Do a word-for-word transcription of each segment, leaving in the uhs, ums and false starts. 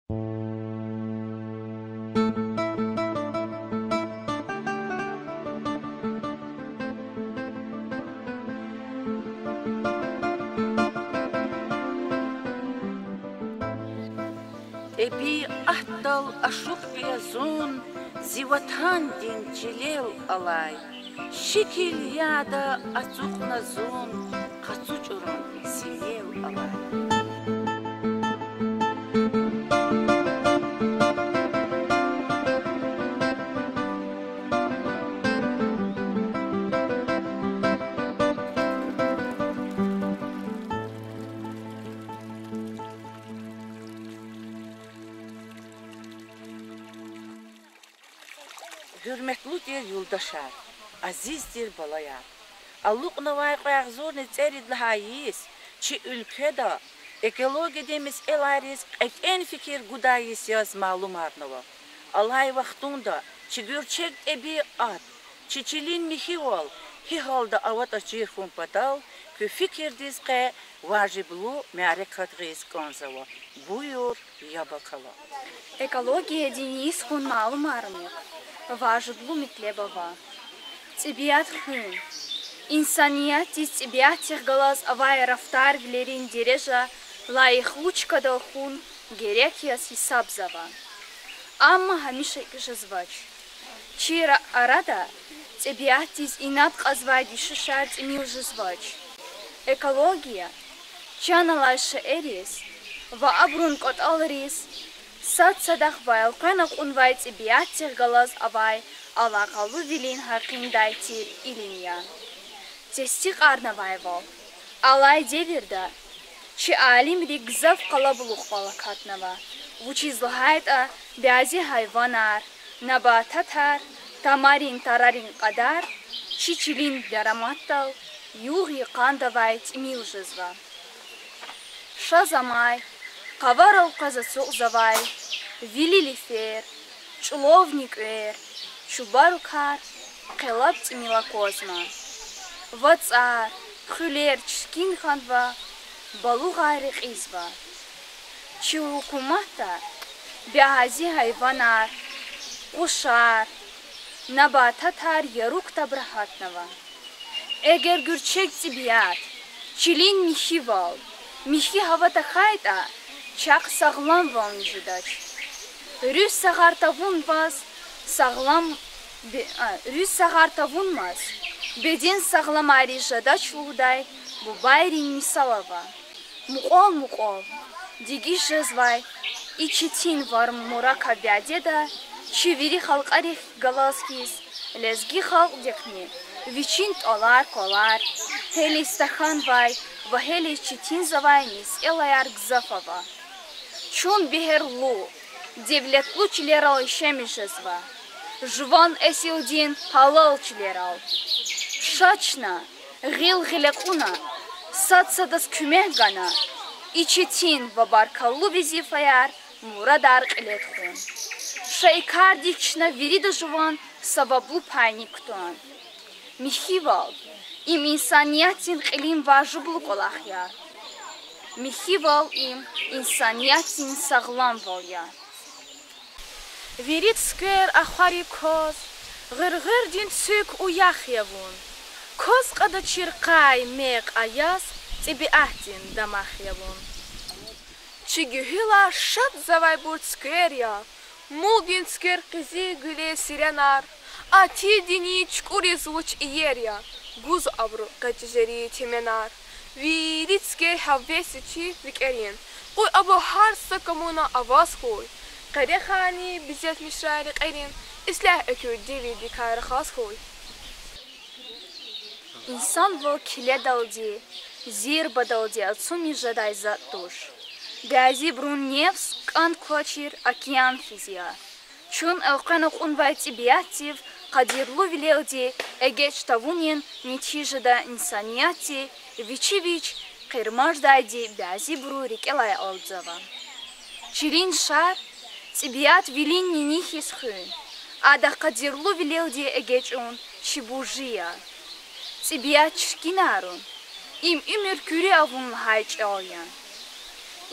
ТӀебиатдал ашукь я зун, зи ватандин чилел алай. Шикил яда ацукьна зун, къацу чӀурун синел алай. Гьуьрметлу тир юлдашар, азиз тир балаяр! Алукьнавай кьве агъзурни цӀерид лагьай йис чи уьлкведа экологиядин месэлайриз кьетӀен фикир гудай йис яз малумарнава. Алай вахтунда чи гуьрчег тӀебиат, чи чилин михьивал гьи гьалда аватӀа чир хьун патал куь фикирдиз къе важиблу мярекат гъиз кӀанзава. Буюр, яб акала. Экологиядин йис хьун малумарунихъ важиблу метлеб ава. ТӀебиат хуьн, инсаниятдиз тӀебиатдихъ галаз авай рафтарвилерин дережа лайихлу чкадал хьун герек яз гьисабзава. Амма гьамиша икӀ жезвач. Чи ра-, арада тӀебиатдиз инад кьазвай дуьшуьшар тӀимил жезвач. Экология, чан алай шейэриз ва абурун кӀватӀалриз сад-садахъ ва элкъвена кьунвай тӀебиатдихъ галаз авай алакъалувилин гьакъиндай тир илим я. Тестикьарнавайвал, алай девирда чи алимри гзаф къалабулухвал акатнава, вучиз лагьайтӀа бязи гьайванар, набататар, тамарин тарарин кьадар чи чилин дараматдал югъ-йикъандавай тӀимил жезва. Шаз амай, къаварал къвез ацукьзавай вили лифер, чӀулав нуькӀвер, чубарукар къе лап тӀимил аквазма. ВацӀар, хуьлер чиркин хьанва, балугъар рекьизва. Чи гьукуматда бязи гьайванар, къушар, набататар яру ктабра гьатнава. Эгер гуьрчег тӀебиат, чилин михьивал, михьи гьава тахьайтӀа, чахъ сагъламвални жедач. Руьгь сагъар тавунмаз сагълам бе-, а, руьгь сагъар тавунмаз беден сагъламариз жедач лугьудай бубайрин мисал ава. Мукьвал-мукьвал дегиш жезвай и четин ва муракаб вядеда чи вири халкьарихъ галаз хьиз, лезги халкьдихъни вичин тӀвалар-квалар, гьелиз тахьанвай ва гьелиз четинзавай месэлаяр гзаф ава. Чун бегьерлу, девлетлу чилерал яшамиш жезва. Жуван эсилдин гьалал чилерал. Ша чна, гъил гъиле кьуна, сад садаз куьмек гана, и четин ва баркаллу везифаяр мурадар кьиле тухун. Ша и кардик чна вирида жуван саваблу пайни кутан. Михьивал— им инсаниятдин кьилин важиблу кӀвалах я. Михьивал— им инсаниятдин сагъламвал я. Вири цуьквер ахвари кваз, гъуьргъуьрдин цуьк уях я вун. Кваз кьадачир къай, мекь, аяз, тӀебиатдин дамах я вун. Чи гуьгьуьлар шадзавайбур цуьквер я, мулдин цуьквер къизил гуьлер, сиренар, атирдини чукӀуриз вуч иер я, гуз абуру къе чӀижери теменар. Вири цуьквер гьевес я чи рикӀерин, къуй абур гьар са камуна аваз хьуй, къерехарни безетмишрай рекьерин, ислягь экуь девирдикай рахаз хьуй. Инсанвал киледалди, зирбадалди ацумиз жедай затӀ туш. Бязибурун нефс кӀан квачир океан хьиз я. Чун элкъвена кьунвай тӀебиатдив къадирлувилелди эгечӀ тавунин нетижада инсаниятди вичи вич къирмаждайди бязибуру рикӀелай алудзава. Чилин шар тӀебиат вилин нини хьиз хуьн, адахъ къадирлувилелди эгечӀун чи буржи я. ТӀебиат чиркинарун— им уьмуьр куьруь авун лагьай чӀал я.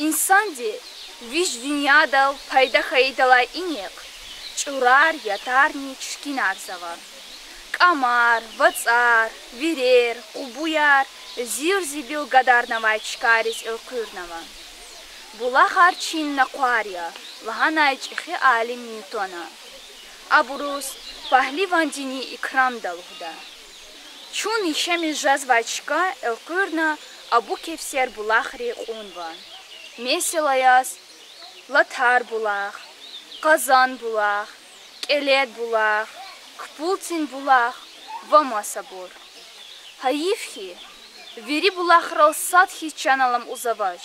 Инсанди Виш дуьньядал пайда хьайидалай инихъ чӀурар, ятарни чиркинарзава. КӀамар, вацӀар, вирер, къубуяр зир-зибил гадарнавай чкайриз элкъуьрнава. Булахар чин накъвар я, лагьанай чӀехи алим Ньютона. Абуруз пагьливандини икрамда лугьуда. Чун яшамиш жезвай чка элкъуьрна абур кефсер булахри кьунва. Месела яз, Латар булах, Къазан булах, КӀелед булах, Кпулцин булах ва масабур. Гьайиф хьи, вири булахрал сад хьиз чан алама кӀанзавач.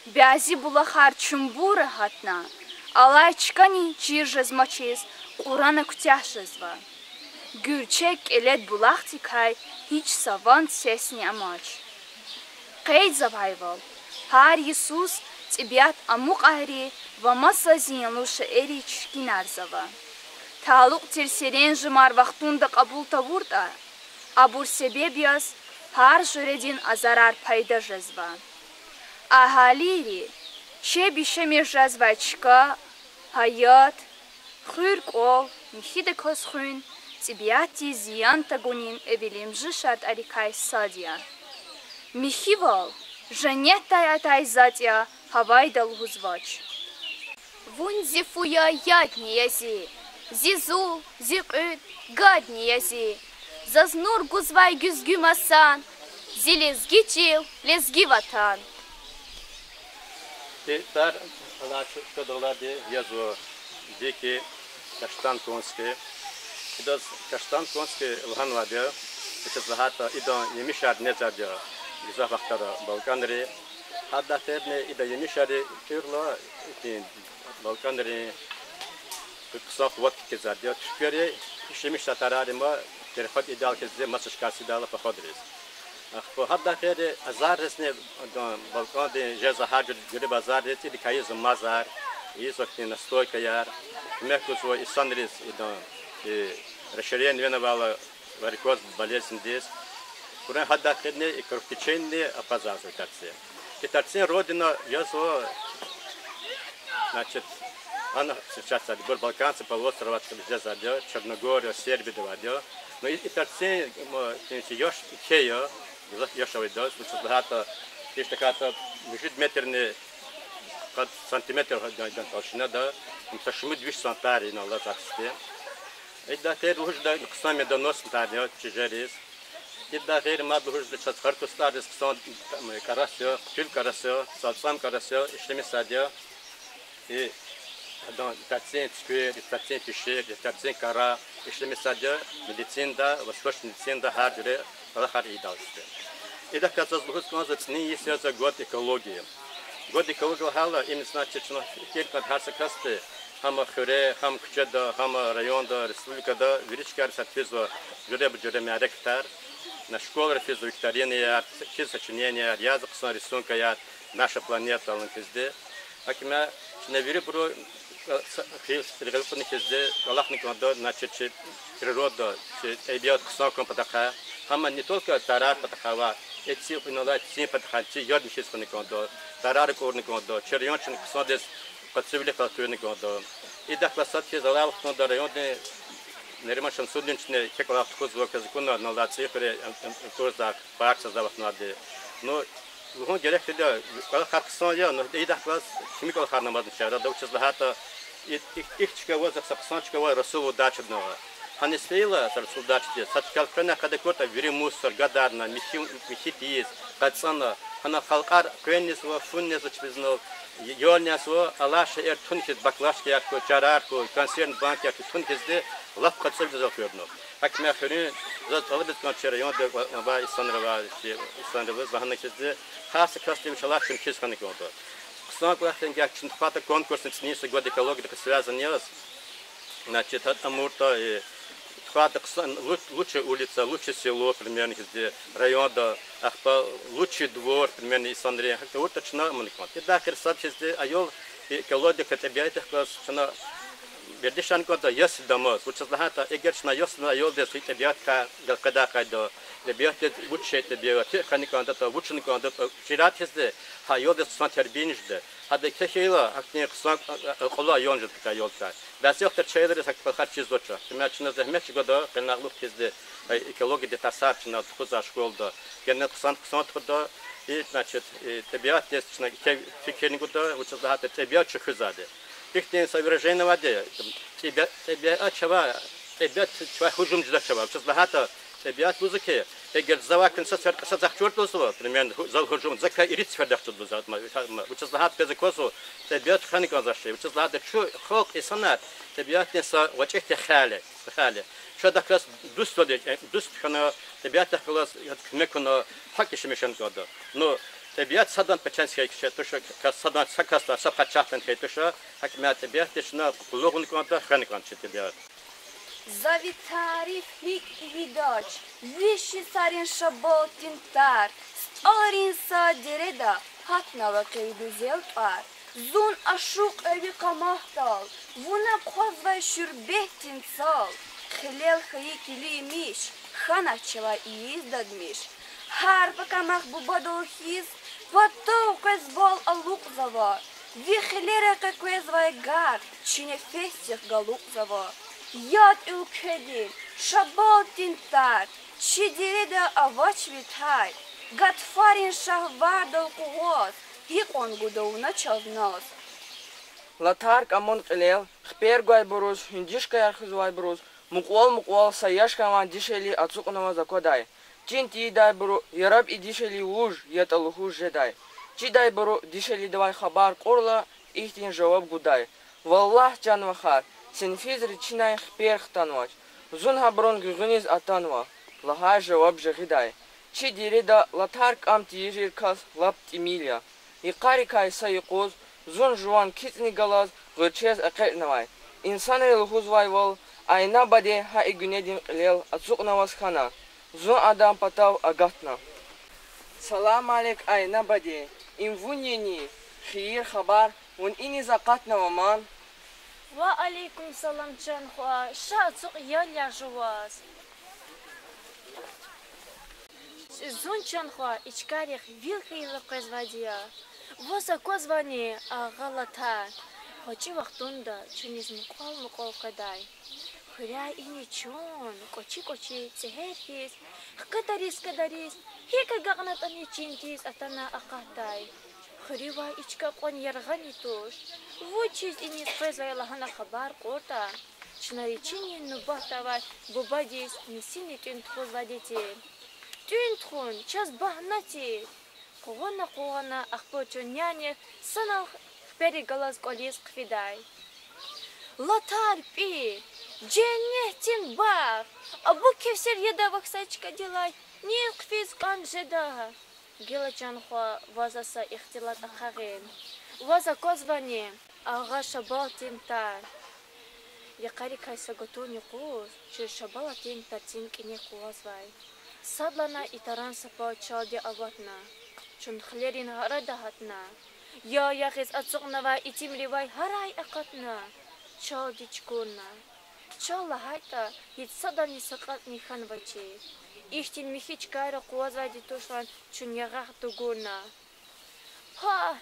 Бязи булахар чумбурра гьатна, алай чкани чир жезмачиз кьурана куьтягь жезва. Гуьрчег КӀелед булахдикай гьич са ван-сесни амач. Къейдзавайвал, гьар йисуз тӀебиат амукьайри ва маса зиянлу шейэри чиркинарзава. Талукь тир серенжемар вахтунда кьабул тавуртӀа, абур себеб яз гьар жуьредин азарар пайда жезва. Агьалийри чеб яшамиш жезвай чка, гьаят, хуьр-кӀвал михьидаказ хуьн тӀебиатдиз зиян тагунин эвелимжи шартӀарикай сад я. Михьивал женнетдай атай затӀ я гьавайда лугьузвач. Вун зи фу я, ядни я зи, зи зул, зи кьуьд, гадни я зи. Заз нур гузвай гуьзгуь масан, зи лезги чил, лезги ватан. И тар алай чкадалди язва дикий каштан конский. Идаз каштан конский лагьанвайди я, вучиз лагьайтӀа идан емишар незвайди я гзаф вахтара балкӀанри. Гьадахъни идан емишар тӀуьрла ихьтин балкӀанрин хъсан къуват кхьизвайди я. Туьквери ишлемишзавай тарар има, переход ийидайла хьиз, маса чкайриз ийидайла походриз. Ахпа гьадахъни азарризни, балкӀандин жезвай гьар жуьре-, жуьреба азарриз идакай ийизва мазар, ийизва ихьтин настойкаяр, куьмек гузва инсанриз идан, и, расширение венавайла варикоз болезндиз. Куьне гьадахъни и кровотечениени акъвазарзава и тарци. И тарцин родина язва, значит, ана сейчас ибур Балканский полуостровдал жезвайди я, Черногория, Сербияда авайди я. Но и, и тарцин, м, яш уьлкве я, гзаф яш авайди я, вучиз лагьайтӀа, гьич тахьайтӀа муьжуьд метрни къад сантиметр толщинада, ам са шумуд-виш сантиметр ина алаз аксди. Идахъ гъейри лугьуз жеда хъсан медоносный тар я чижериз. Идахъ гъейри мад лугьуз жеда чаз къаракӀустӀариз хъсан кӀарас я, хъуьтуьл кӀарас я, цӀалцӀам кӀарас я, ишлемишзавайди я. И адан тарцин цуьквер, и тарцин пешер, и тарцин кара ишлемишзавайди я медицинада, восточный медицинада гьар жуьре кӀвалахар ийидайла хьиз. Идакай заз лугьуз кӀанзава цӀинин йис язва год экологии. Год экологии лагьайла, им значит чна фикир кӀанда гьар са касди, гьам хуьре, гьам куьчеда, гьам районда, республикада вири чкайриз сад физва жуьреба-жуьре мярекатар, на школайра физва викторинаяр, кхьиз сочиненияяр, язва хъсан рисункаяр, Наша планета лугьуз хьизди. ГьакӀ я, чна вирибуру, э, с-, хьиз регъуьна хьизди кӀвалахна кӀанда, значит, чи природа, чи тӀебиат хъсан хьун патахъай, гьам не только тарар патахъай ва эциг инал алай цин патахъай, цин яд михьиз хьана кӀанда, тарар акӀурна кӀанда, чи район чна хъсандиз къацувилихъ элкъуьрна кӀанда. Идахъ галаз сад хьиз алай вахтунда райондин Нариман Шамсудиновични кьве кӀвалах тухузва, квез акуна, инал алай цӀийи хуьре, ам, ам, курзак, парк создаватнавайди. Ну, лугьун герек хьайила, кӀвалахар хъсан я, ну, идахъ галаз кими кӀвалахарни амазни чара, вучиз лагьайтӀа и-, и-, ихьтин чка аваз, са хъсан чка аваз Расул удачаднава. Гьаниз фейила са Расул удачадиз, са чкел къвена къад акуртӀа, вири мусор гадарна, михьи, михьи тийиз, къацӀана, гьана халкьар къвен незва, фу незва чпиз инал, ял незва, алай шейэр тун хьиз, баклажкаяр хьуй, чарар хьуй, консервный банкаяр хьуй, тун хьизди, лап къацӀув жез элкъуьрна. ГьакӀ я хуьруьн, заз тӀалабиз кӀан чи районда авай инсанривай, чи инсанриваз лагьана хьизди, гьар са касди вичелай шумуд хьиз хьана кӀанда. Хъсан кӀвалахдин гьикӀ я, чун тухвайтӀа конкурсни цӀинин йис год экологиядикай связанный яз, значит, гьа амуртӀа, э, тухвайтӀа хъсан лу-, лучшая улица, лучшее село, примерно хьизди, районда, ахпа лучший двор, примерно, инсанрин, гьакӀ авуртӀа чна амукьна кӀанда. Идахъ гъейри сад хьизди аял и экологиядикай, тӀебиатдихъ галаз чна вердишарна кӀанда ясдамаз. Вучиз лагьайтӀа, эгер чна ясдамаз аялдиз и тӀебиатрикай гелкъведай къайда, тӀебиатдиз вуч я тӀебиат, гьикӀ хьана кӀандатӀа, вуч авуна кӀандатӀа чирайтӀа хьизди, гьа аялдиз хъсан тербияни жеда. Гьада кхьейила, гьахьтин хъсан, э, э, кьула аялни жеда, кьула аялдикай. Бязи вахтара чайилариз гьакӀ пахар чизвач. Куьмек чна зегьмет чӀугвада, къе накълух хьизди, э, экологиядин тарсар чна тухузвай школада. Гьана хъсан, хъсан тухуда, и, значит, и тӀебиатдиз чна еке фикирни гуда, вучиз лагьайтӀа тӀебиат чуьхуьзвайди. Ихьтин соображение авайди, тӀебиа-, тӀебиат чавай, тӀебиат чавай гьужум жедач чавай. Вучиз лагьайтӀа тӀебиат лугьузва хьи, эгер завай куьне са сефер кьасадай чуртӀ лугьузва, примерно, гьу-, зал гьужум, за куьн ирид сеферда чуртӀ лугьузва, ма, ма, вучиз лагьайтӀа бязи квазу тӀебиат хвена кӀанзавачир. Вучиз лагьайтӀа чун халкь, инсанар, тӀебиатдин са гъвечӀи тахьайла, тахьайла. Чун адахъ галаз дуствал, э, дуст хьана, тӀебиатдихъ галаз куьмек авуна, гьакӀ яшамиш хьана кӀанда. Ну, тӀебиат садан пачагьдин хьайи шей туш, кас садан, са касдин, са пачагьдин хьайи туш, гьакӀ ма тӀебиатдиз чна къуллугъна кӀанда, хвена кӀанда чи тӀебиат. За ви тариф гьикӀ ийидач, виш йисарин шабалтдин тар, СтӀалрин са дереда гьатнава къе ви гуьзел тӀвар. Зун ашукь я ви къаматдал, вуна хъвазвай шуьрбетдин цал, хилел хьайи килигимиш хьанач чавай ийиз дадмиш. Гьар пакамахъ бубадал хьиз, патав къвез вал алукьзава, ви хилера къекъвезвай гар чи нефесдихъ галукьзава. Яд уьлкведин шабалтдин тар, чи дереда авач ви тай, гатфарин шагьвардал къугъваз гьикьван гуда вуна чаз наз. Латар кӀамун кьилел хипер гвайбуруз, гьуьндуьшкаяр хуьзвайбуруз мукьвал-мукьвал са яш хьанвай дишегьли ацукьнаваз аквадай. Чин тийидайбуру, яраб и дишегьли вуж ятӀа лугьуз жедай. Чидайбуру дишегьлидивай хабар кьурла, ихьтин жаваб гудай: валлагь, чан вахар, синфизри чинай хипер хтанвач, зун гьабурун гуьгъуьниз атанва, лагьай жаваб жагъидай. Чи дереда латар кӀам тийижир кас лап тӀимил я. Йикъарикай са юкъуз зун жуван кицӀни галаз гъуьрчез экъечӀнавай. Инсанри лугьузвайвал, Айна баде гьа и гуьнедин кьилел ацукьнаваз хьана. Зун адан патав агатна. Салам алейк, Айна баде. Им вун яни? Хийир-хабар, вун иниз акъатнава ман? Ва алейкум салам, чан хва, ша ацукь, ял яз жуваз. Зун, чан хва, и чкайрихъ вил хьайила къвезвайди я. Ваз аквазвани, агъа Латар, гъвечӀи вахтунда чуьниз мукьвал-мукьвал къведай. Хуьряй ини чун кӀвачи-кӀвачи цӀегьер хьиз, хкадариз-хкадариз, гьикӀ агакьнатӀани чин тийиз атана акъатдай. Хуьруьвай и чка кьван яргъани туш. Вучиз иниз къвезвай лагьана хабар кьуртӀа, чна и чинин нубатда авай бубадиз нисини тӀуьн тухузвайди тир. ТӀуьн тухун чаз багьна тир. Къугъвана-къугъвана ахпа чун нянихъ санал хиперик галаз кӀвализ хъфидай. Латар пӀир, женнетдин багъ, абу кевсер яд авахьзавай чкадилай низ хъфиз кӀан жеда? Гила, чан хва, ваз са ихтилат ахъайин. Ваз аквазвани, агъа Шабалтдин тар? Йикъарикай са гатун юкъуз чун Шабалтдин тарцин кӀаник къугъвазвай. Садлагьана и таран са пад чалди аватна. Чун хилерин арада гьатна. Я ягъиз ацукьнавай итимривай гьарай акъатна. Чалди чукурна. Чал лагьайтӀа, гьич садани са кьацӀни хьанвачир. Ихьтин михьи чкайра къугъвазвайди туш лагьана чун ягъагъ дугурна. Пагь,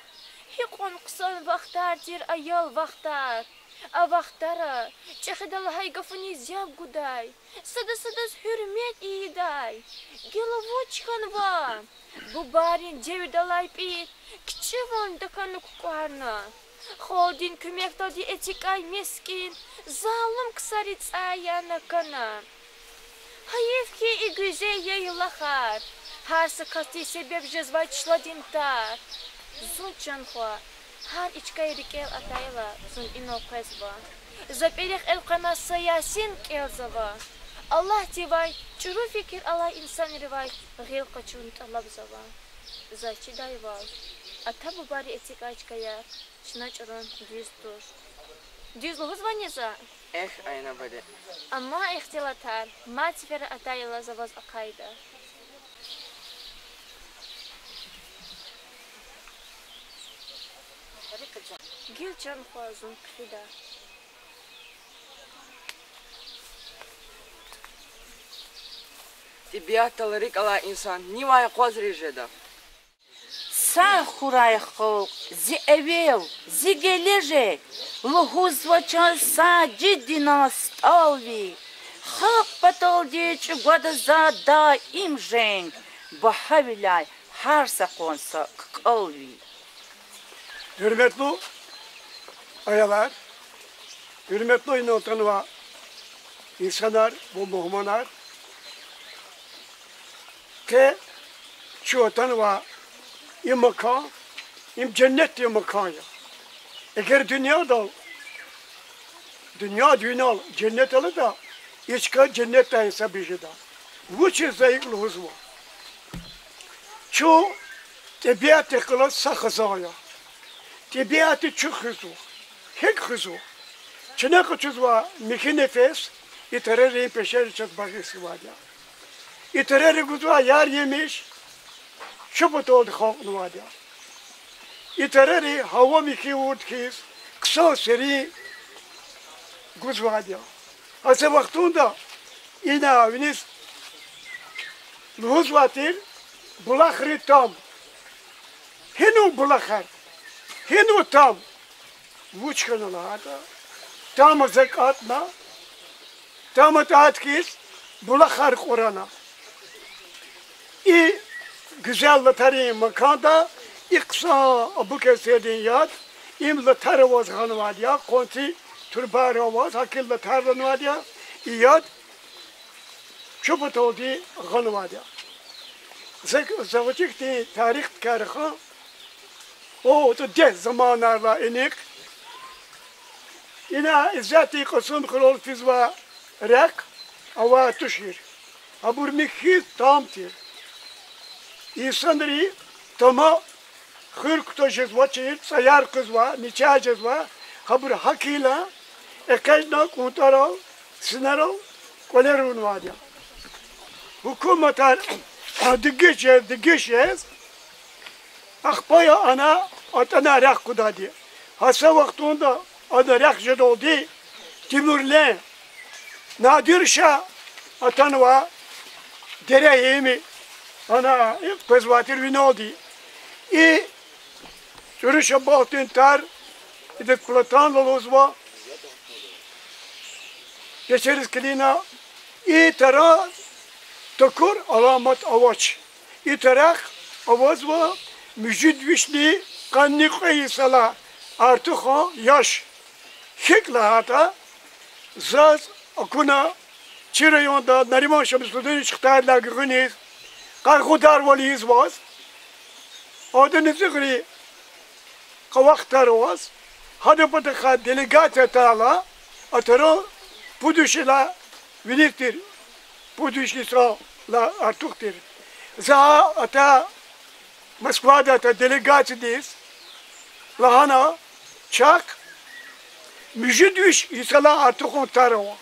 гьикьван хъсан вахтар тир аял вахтар! А вахтара чӀехида лагьай гафуниз яб гудай, сада-садаз гьуьрмет ийидай. Гила вуч хьанва? Бубайрин девирдалай пӀир кичӀеван тахьана кукӀварна. Халкьдин куьмекдалди эцигай мискӀин, залум ксари цӀай яна кана. Гьайиф хьи, и гуьзел яйлахар гьар са касдиз себеб жезвай чладин тар. Зун, чан хва, гьар и чкаяр рикӀел атайла, зун инал къвезва. За пӀирехъ элкъвена са Ясин кӀелзава. Аллагьдивай чӀуру фикир алай инсанривай гъил къачун тӀалабзава. Заз чидайвал, ата-бубайри эцигай чкаяр чна чӀурун дуьз туш. Дуьз лугьузвани за? Эхь, Айна баде. Амма ихтилатар мад сефера атайла, за ваз ахъайда. Гила, чан хва, зун хъфида. ТӀебиатдал рикӀ алай инсан нивай акъвазриз жеда? Сагъ хьурай халкь, зи эвел, зи гележег, лугьузва чаз Сажидинан СтӀалви. Халкь паталди чӀугвада за даим женг, багьавиляй гьар са къван са кӀалви. Гьуьрметлу аялар, гьуьрметлу инал атанвай инсанар ва мугьманар, къе чун атанвай и макан, им женнетдин макан я. Эгер дуьньядал, дуьньяда винел женнет алатӀа, и чка женнетдай гьисабиз жеда. Вучиз за икӀ лугьузва? Чун тӀебиатдихъ галаз са хизан я. ТӀебиатди чун хуьзва. ГьикӀ хуьзва? Чна къачузвай михьи нефес и тарарин пешери чаз багъишзавайди я. И тарари гузвай яр-емиш чун паталди халкьнавайди я. И тарари гьава михьивурд хьиз, хъсан серин гузвайди я. Гьа са вахтунда ина виниз лугьузвай тир булахрин там. Гьинва булахар? Гьинва там? Вуч хьана лагьайтӀа, там за кӀантӀна, там атӀайд хьиз булахар кьурана. И гуьзел латарин маканда и хъсан абукесердин яд, им латар аваз гъанвайди я, къванцин турбаяр аваз, гьакӀ латар гъанвайди я, и яд чун паталди гъанвайди я. За, за гъвечӀи хьтин тарихдикай рахун, о, тӀа дегь заманайрилай инихъ, ина Иззетдин Кьасумхуьрел физвай рехъ авай тушир. Абур михьиз там тир. Инсанри тама хуьр кутаз жезвачир, цӀаяр къвезва, начагъ жезва, гьабур гьакӀ хьайила экъечӀна кӀунтӀарал, синерал кӀвалер авунвайди я. Гьукуматар дегиш жез, дегиш жез, ахпа я ана атӀана рехъ кудайди. Гьа са вахтунда ана рехъ жедалди Тимурлен, Надир-шагь атанвай дере гьими, ана къвезвай тир виналди. И ЦӀуру Шабалтдин тар, идаз Платан лугьузва, пешериз килигна, и тараз такур аламат авач. И тарахъ авазва муьжуьд вишни къанни кьве йисалай артухан яш. ГьикӀ лагьайтӀа, заз акуна чи районда Нариман Шамсудинович Хтайрилай гуьгъуьниз къайгъударвал ийизваз, адан эцигри къавах тар аваз, гьадан патахъай делегация атайла, а тара пуд вишелай виниз тир, пуд виш йисалай артух тир. За атай Москвадай атай делегациядиз лагьана: чахъ муьжуьд виш йисалай артухан тар ава.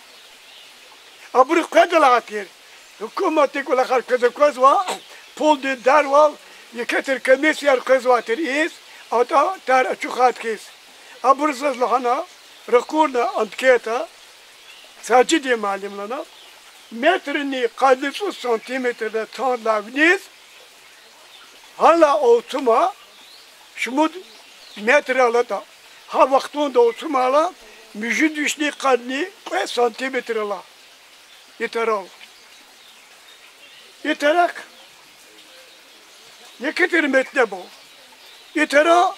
Абуруз къведа лагьай тир. Гьукуматди кӀвалахар квез аквазва, пулдин дарвал, еке тир комиссияр къвезвай тир ийиз, атӀа тар ачухайд хьиз. Абуру заз лагьана, ракъурна анкета, Сажидин муаллим лагьана, метрни къанни цӀуд сантиметрдал тандалай виниз, гьанлай алцума шумуд метр алатӀа, гьа вахтунда алцумайла муьжуьд вишни къанни кьве сантиметр ала и тарал. И тарахъ еке тир метлебал. И тара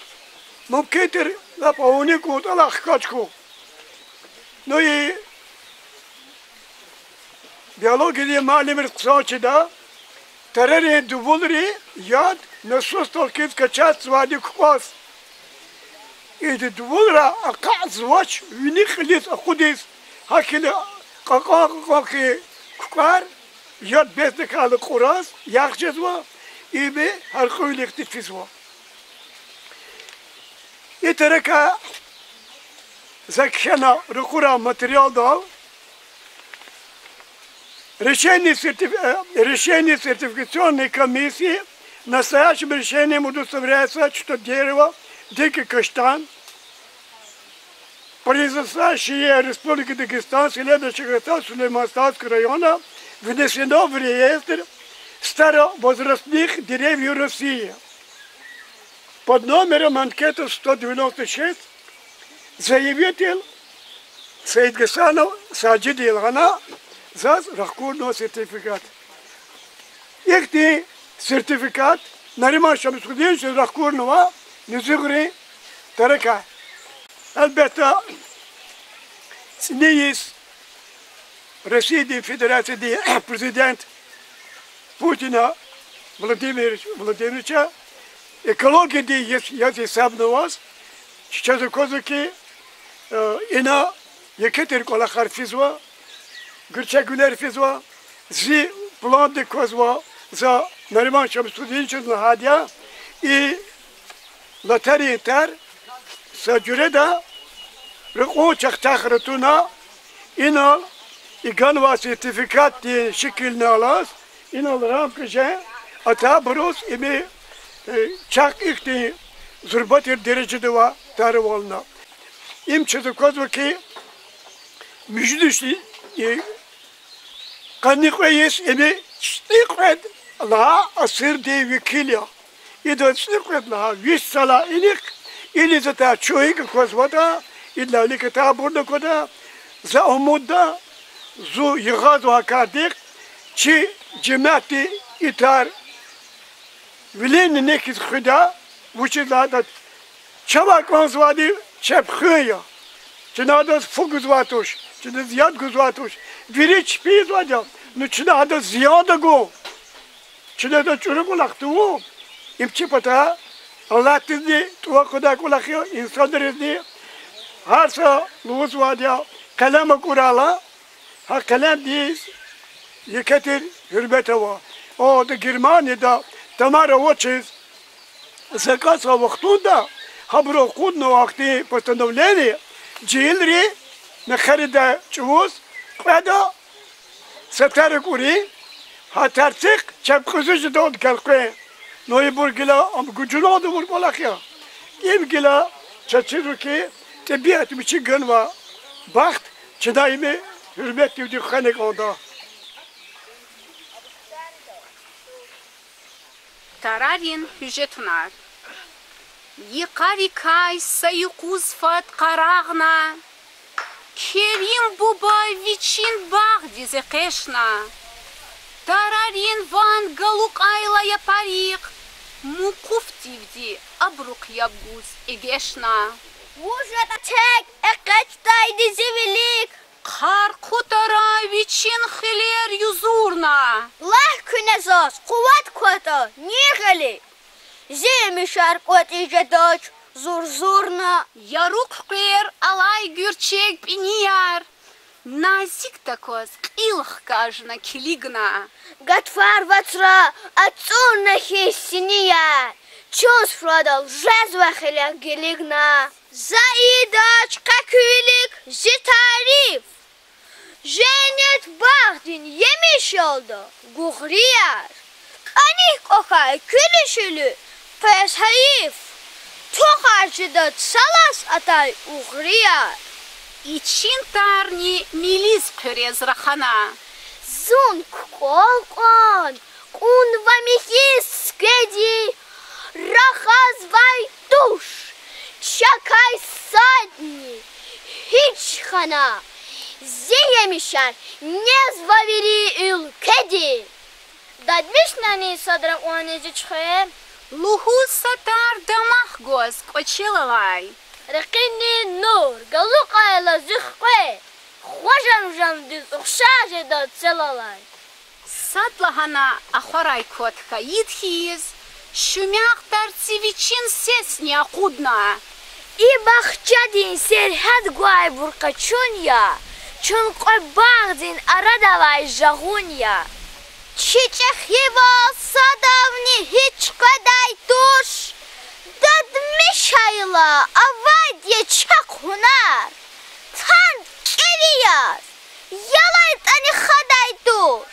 мумкин тир лап авунин кӀунтӀалай хкаж хьун. Ну и биологиядин муаллимриз хъсан чида, тарарин дувулри яд насосдал хьиз качатзавайди кукӀваз. И дувулрай акъатзавач вини кьилиз акъудиз, гьакӀ хьайила кьакьан-кьакьан хьайи кукӀвар яд бес тахьайла кьураз ярх жезва, им гьяркьуьвилихъди физва. И таракай за кхьена ракъурай материалдал, решение сертиф-, э, решение сертификационной комиссии настоящим решением удостоверяется, что дерево, дикий каштан, произрастающее в Республике Дагестан, селе Дачагата Сулейман-Стальского района, внесено в реестр старовозрастных деревьев России. под номером анкеты сто девяносто шесть заявитель Саидгасанов Сажидил гъана заз рахкурнава сертификат. Ихьтин сертификат Нариман Шамсудиновичаз рахкурнава Низугърин таракай. Гьелбетда, цӀинин йис Россиядин Федерациядин президент Путина Владимир Владимировича экологиядин йис яз гьисабнаваз, чаз аквазва хьи, ина еке тир кӀвалахар физва, гуьрчегвилер физва, зи пландик квазва, за Нариман Шамсудиновичаз лагьайди я, и латарин тар са жуьреда ракьун чахтахра туна, инал и ганвай сертификатдин шикилни алаз, инал рамка жен, атайбуруз им чахъ ихьтин зурба тир дережада авай тар авуна. Им чаз аквазва хьи, муьжуьд вишни къанни кьве йис им цӀикьвед лагьай асирдин векил я. Идаз цӀикьвед лагьай виш йисалай инихъ, идаз атай чун гьикӀ аквазватӀа, идалай вилик атайбурни аквада, за умудда, зун ягъазва гьа кардихъ, чи жемятди и тар вилин нек хьиз хуьда, вучиз лагьайтӀа чавай кӀанзавайди чеб хуьн я. Чна адаз фу гузвай туш, чна адаз яд гузвай туш, вири чпи ийизвайди я, ну чна адаз зиян тагун. Чна адаз чӀуру кӀвалах тавун. Им чи патай Аллагьдизни тӀуз акъуддай кӀвалах я, инсанризни. Гьар са лугьузвайди я, къелем акӀурайла, гьа къелемдиз еке тир гьуьрмет ава. О, да Германияда тамар авачиз заказ авай вахтунда, гьабуру акъуднава ахьтин постановление, жегьилри мехъердай чӀавуз кьведа са тар акӀурин, гьа тарцихъ чеб кьуьзуь жедалди гелкъвен. Ну ибур гила ам гужуналди авур кӀвалах я. Им гила чаз чизва хьи, тӀебиат вичи ганвай бахт чна им гьуьрметдивди хвена кӀанда. Тарарин гьуьжетунар. Йикъарикай са юкъуз фад къарагъна, Керим буба вичин багъдиз экъечӀна. Тарарин ван галукьайла япарихъ, мукьуфдивди абурухъ яб гуз эгечӀна. Вуж ятӀа тек экъечӀдайди зи вилик, Хъархъу тара вичин хилер юзурна. Лагь куьне заз, къуват кватӀа, ни гъилик? Зи емишар кӀватӀиз жедач зурзурна. Яру хъуькъвер алай гуьрчег пӀинияр назикдаказ кьил хкажна килигна. Гатфар вацра ацӀурна хьиз синияр, чун суфрадал жезва хилек гилигна. За ийидач къе куь вилик, зи тариф. Женнет багъдин емиш ялда гугърияр, кӀаник кӀвахьай куьлуь-шуьлуь, къвез гьайиф, тухар жеда цлаз атай угърияр. Ичин тарни милиз хъуьрез рахана. Зун кукӀвал кьван кьунва михьиз цуькведи, рахазвай туш чакай садни гьич хьана, зи емишар незва вири уьлкведи. Дадмишнани садра кьванни зи чуьхвер? Лугьуз са тар дамах гваз кӀвачел алай. Ракъини нур галукьайла зи хъуькъвер, хва жам-жамдиз ухшар жеда цел алай. Садлагьана ахварай кват хьайид хьиз, шуьмягъ тарци вичин сесни акъудна. И бахчадин сергьят гвайбур къачун я, чун кьве багъдин арада авай жагъун я. Чи чӀехивал садавни гьич къведай туш, дадмишайла авайди я чахъ гьунар, тан кӀеви яз, ялайтӀани хадай туш,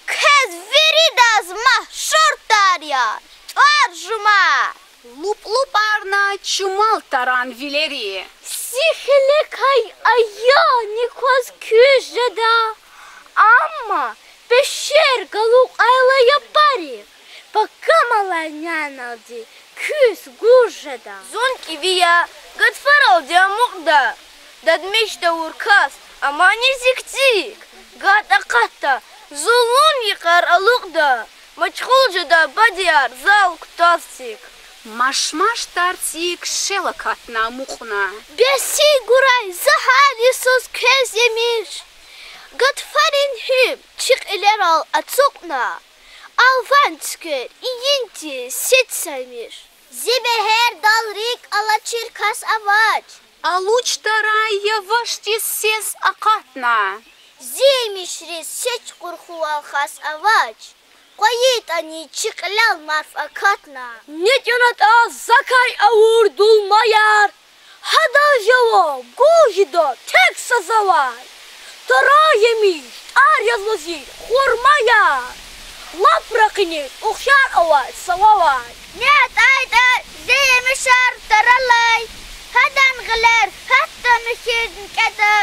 квез виридаз машгьур тар я тӀвар-жумар. ЛупӀ-лупӀарна чумал таран вилери. Зи хилекай ая ни кваз куьз жеда, амма пешер галукьайла япарихъ, пакамалай няналди куьз гуж жеда. Зун кӀеви я, гатфаралди амукьда, дадмиш тавур кас амани зикцик, гад акъатда, зулун йикъар алукьда, машгъул жеда бадеяр зал кутаз цик. Машмаш тарцик шел акатна амукьна. Бес гурай, за гьар йисуз квез емиш, гатфарин гьуьм чи кьилерал ацукьна, алван цуьквер ийин тир сид самиш. Зи бегьердал рикӀ алачир кас авач, алуч тарай явашдиз сес акъатна. Зи емишриз сес къурхувал хас авач, къвайитӀани чи кьилел марф акатна. НетӀ ятӀа закай авур дулмаяр, гьадаз жаваб гуз жеда тек са завай. Таран емиш тӀар язва зи хурмаяр, лап ракъиниз ухшар авай са вавай. Ни атӀайтӀа зи емишар таралай, гьадан гъилер гьатта михьиз никӀеда.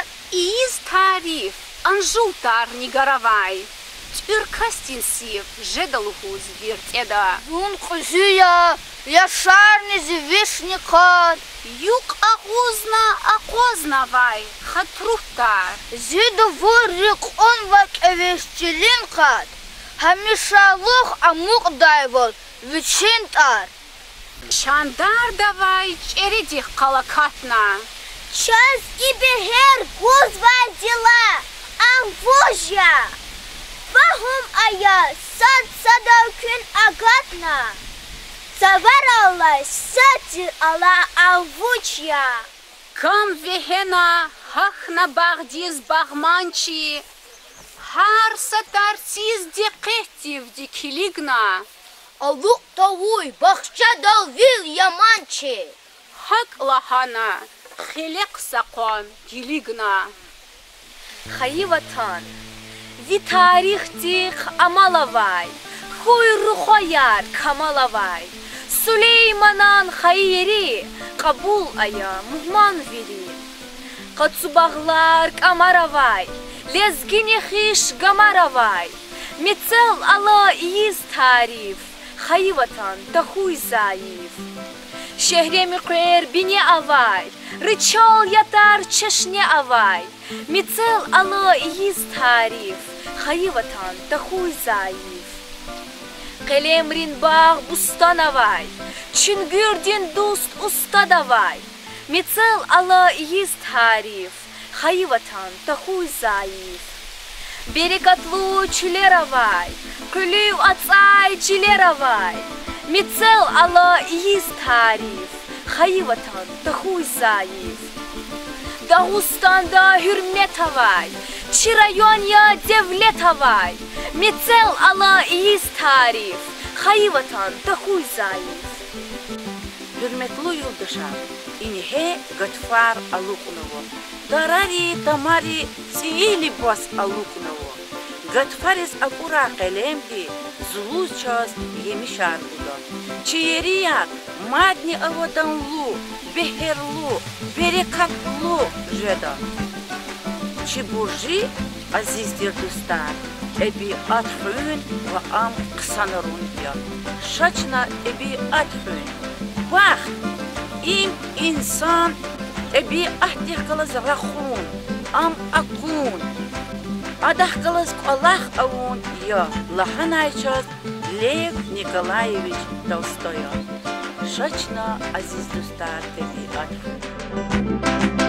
Ийиз тариф, анжул тар нигаравай, тӀуьр касдин сив жеда лугьуз виртӀеда. Зун кьуьзуь я, яшарни зи вишни къад, юкь агъузна акъвазнавай хатрур тар. Зи дувулри кьунва кӀевиз чилин къад, гьамишалугъ амукьдайвал вичин тӀвар. Чандардавай чӀередихъ къал акатна. Чаз и бегьер гузвай дила ам вуж я? Фагьум ая, сад садав куьн агатна, цавараллай сад тир алай ам вуч я? Кам вегьена, гьахьна багъдиз багъманчи, гьар са тарциз дикъетдивди килигна. Алукь тавуй бахчадал вил яманчи, гьакӀ лагьана, хилекь са къван килигна. Хайи ватан, ви тарихдихъ амал авай, хьуй рухваяр камал авай. Сулейманан хайи ери, кьабул ая мугьман вири. Къацу багълар, кӀамар авай, лезги нехиш гамар авай. Мецел ала ийиз тариф, хайи ватан тахьуй зайиф. Шегьре муькъвер бине авай, ричал ятар чешне авай. Мецел ала ийиз тариф, хайи ватан тахьуй зайиф. Къелемрин багъ-бустан авай, чуьнгуьрдин дуст-устад авай. Мецел ала ийиз тариф, хайи ватан тахьуй зайиф. Берекатлу чуьлер авай, къуьлуьв ацӀай чилер авай. Мецел ала ийиз тариф, хайи ватан тахьуй зайиф. Дагъустанда гьуьрмет авай, чи район я девлет авай. Мецел ала ийиз тариф, хайи ватан тахьуй зайиф. Гьуьрметлу юлдашар, ингье гатфар алукьнава, тарари, тамари, цӀийи либас алукьнава. Гатфариз акӀурай къелемди, зулуз чаз емишар гуда. Чи ерияр мадни аваданлу, бегьерлу, берекатлу жеда. Чи буржи, азиз тир дустар, тӀебиат хуьн ва ам хъсанарун я. Ша чна тӀебиат хуьн. Бахт— им инсан тӀебиатдихъ галаз рахун, ам акун, адахъ галаз кӀвалах авун я, лагьанай чаз Лев Николаевич Толстоя. Ша чна, азиз дустар, тӀебиат хуьн.